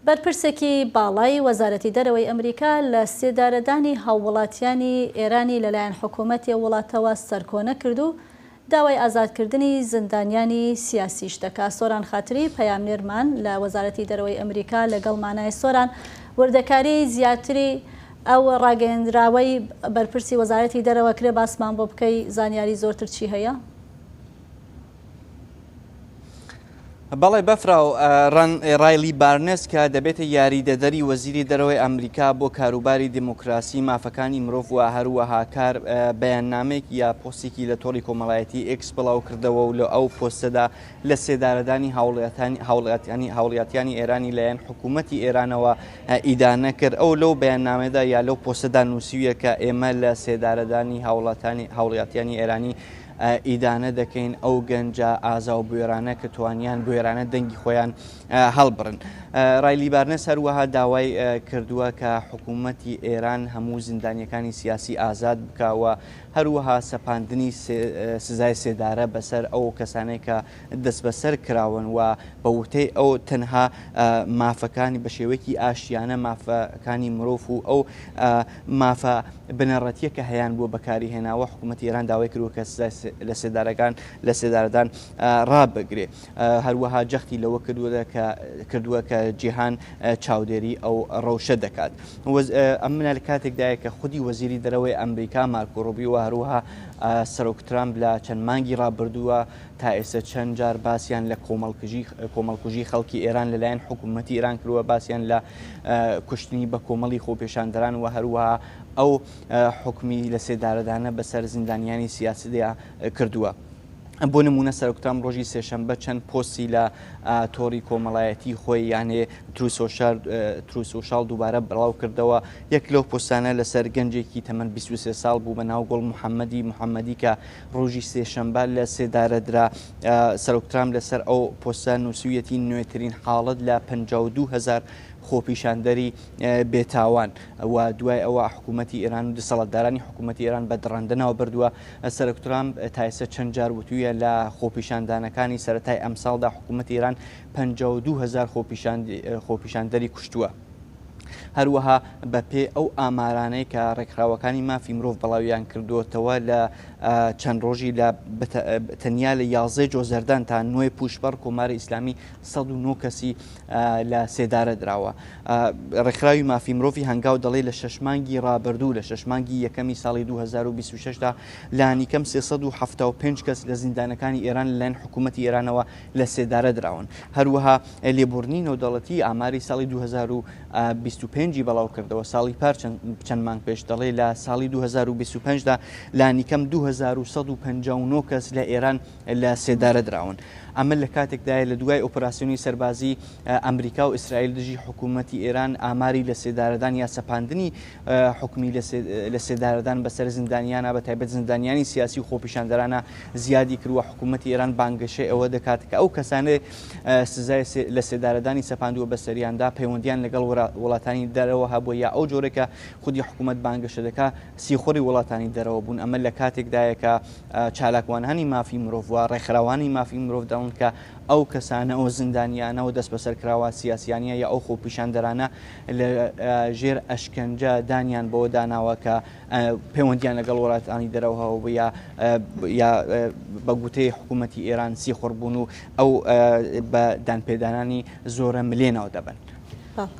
بەرپرسێکی باڵای وەزارەتی دەرەوەی ئەمریکا لە سێدارەدانی هاووڵاتیانی ئێرانی لەلایەن حکوومەتی ئەو وڵاتەوە سەرکۆنە کرد و داوای ئازادکردنی زیندانیانی سیاسیش دەکا. سۆران خاتری، پەیامنێرمان لە وەزارەتی دەرەوەی ئەمریکا لەگەڵمانە. سۆران، وردەکاریی زیاتری ئەو ڕاگەیەندراوەی بەرپرسی وەزارەتی دەرەوە کرێ باسمان بۆ بکەی زانیاری زۆرتر چی هەیە؟ بەڵێ بەفراو، ڕایلی بارنس کە دەبێتە یاریدەدەری وەزیری دەرەوەی ئەمریکا بۆ کاروباری دیموکراسی، مافەکانی مرۆڤ و هەروەها کار، بەیاننامەیەک یا پۆستێکی لە تۆڕی کۆمەڵایەتی ئێکس بڵاوکردەوە و لە ئەو پۆستەدا لە سێدارەدانی هاوڵاتیانی ئێرانی لایەن حکوومەتی ئێرانەوە ئیدانە کرد. ئەو لەو بەیاننامەدا یا لەو پۆستەدا نووسیویە کە ئێمە لە سێدارەدانی هاوڵاتیانی ئێرانی ئیدانە دەکەین ئەو گەنجە ئازا و بوێرانە کە توانیان بوێرانە دەنگی خۆیان هەڵبڕن. ڕایلی بارنس هەروەها داوای کردووە کە حکوومەتی ئێران هەموو زیندانیەکانی سیاسی ئازاد بکا و هەروەها سەپاندنی سزای سێدارە بەسەر ئەو کەسانەی کە دەستبەسەر کراون و بە وتەی ئەو تەنها مافەکانی بە شێوەیەکی ئاشتیانە مافەکانی مرۆڤ و ئەو مافە بنەڕەتییە کە هەیان بووە بەکاری هێناوە، حکوومەتی ئێران داوای کردووە کە سزای لەسێدارەکان لەسێدارەدان ڕابگرێ. هەروەها جەختی لەوە کردووە کە کردووە کە جیهان چاودێری ئەو ڕەوشە دەکات. ئەمە لە کاتێکدایە کە خودی وەزیری دەرەوەی ئەمریکا مارکۆ ڕوبیۆ و هەروەها سەرۆک ترامپ لە چەند مانگی ڕابردووە تا ئێستا چەند جار باسیان لە کۆمەڵکوژی کۆمەڵکوژی خەڵکی ئێران لەلایەن حکوومەتی ئێران کردووە، باسیان لە کوشتنی بەکۆمەڵی خۆپێشاندەران و هەروەها ئەو حوکمی لەسێدارەدانە بەسەر زیندانیانی سیاسیدا کردووە. بۆ نموونە سەرۆک ترامپ ڕۆژی سێشەمبە چەند پۆستی لە تۆڕی کۆمەڵایەتی خۆی یانێ تروسۆشاڵ دووبارە بڵاو کردەوە. یەک لەو پۆستانە لەسەر گەنجێکی تەمەن 23 ساڵ بوو بە ناو گوڵ محەممەدی محەممەدی کە ڕۆژی سێشەمبە لە سێدارە درا. سەرۆک ترامپ لەسەر ئەو پۆستە نووسیویەتی نوێترین حاڵەت لە 52 هەزار خۆپیشاندەری بێتاوان و دوای ئەوە حکوومەتی ئێران و دەسەڵاتدارانی حکوومەتی ئێران بە دڕەندە ناوبردووە. سەرۆک ترامپ تا ئێستا چەند جار وتوویە لە خۆپیشاندانەکانی سەرەتای ئەمساڵدا حکوومەتی ئێران 52 هەزار خۆپیشاندەری کوشتووە. هەروەها بەپێی ئەو ئامارانەی کە ڕێکخراوەکانی مافی مرۆڤ بڵاویان کردووەتەوە لە چەند ڕۆژی لە تەنیا لە یازدەی جۆزەردان تا نۆی پووشپەڕ کۆماری ئیسلامی 109 کەسی لە سێدارە دراوە. ڕێکخراوی مافی مرۆڤی هەنگاو دەڵێ لە شەش مانگی ڕابردوو لە شەش مانگی یەکەمی ساڵی 2026 دا لانیکەم 375 کەس لە زیندانەکانی ئێران لەلایەن حکوومەتی ئێرانەوە لە سێدارە دراون. هەروەها لێبوردنی نێودەوڵەتی ئاماری ساڵی 2025 ی بەڵاو کردەوە، ساڵی پار چەند مانگ پێش دەڵێ لە ساڵی 2025 دا لانیکەم 2159 کەس لە ئێران لە سێدارە دراون. ئەمە لە کاتێکدایە لە دوای ئۆپراسیۆنی سەربازی ئەمریکا و ئیسرائیل دژی حکوومەتی ئێران ئاماری لە سێدارەدان یا سەپاندنی حوکمی لە سێدارەدان بەسەر زیندانیانە بە تایبەت زیندانیانی سیاسی و خۆپیشاندەرانە زیادی کردووە حکوومەتی ئێران بانگەشەی ئەوە دەکات کە ئەو کەسانەی سزای لە سێدارەدانی سەپاندووە بەسەریاندا پەیوەندیان لەگەڵ وڵاتانی دەرەوە هەبووە یا ئەو جۆرێک کە خودی حکوومەت بانگەشە دەکات سیخوڕی وڵاتانی دەرەوە بوون ئەمە لە کاتێکدایە کە چالاکوانانی مافی مرۆڤ و ڕێکخراوانی مافی مرۆڤ دەڵێن کە ئەو کەسانە ئەو زیندانیانە و دەستبەسەرکراوە سیاسیانە یا ئەو خۆپیشاندەرانە لە ژێر ئەشکەنجە دانیان بەوە داناوە کە پەیوەندیان لەگەڵ وڵاتانی دەرەوە هەبوو یا یا بە گوتەی حکوومەتی ئێران سیخوڕ بوون و ئەو بە دانپێدانانی زۆرە ملێ ناو دەبەن.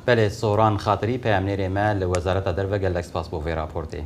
بەلێ سۆران خاتری پەیامنێرێ مە لە وەزارەتا دەرڤە گەلەک سپاس بۆ ڤێ راپۆرتێ.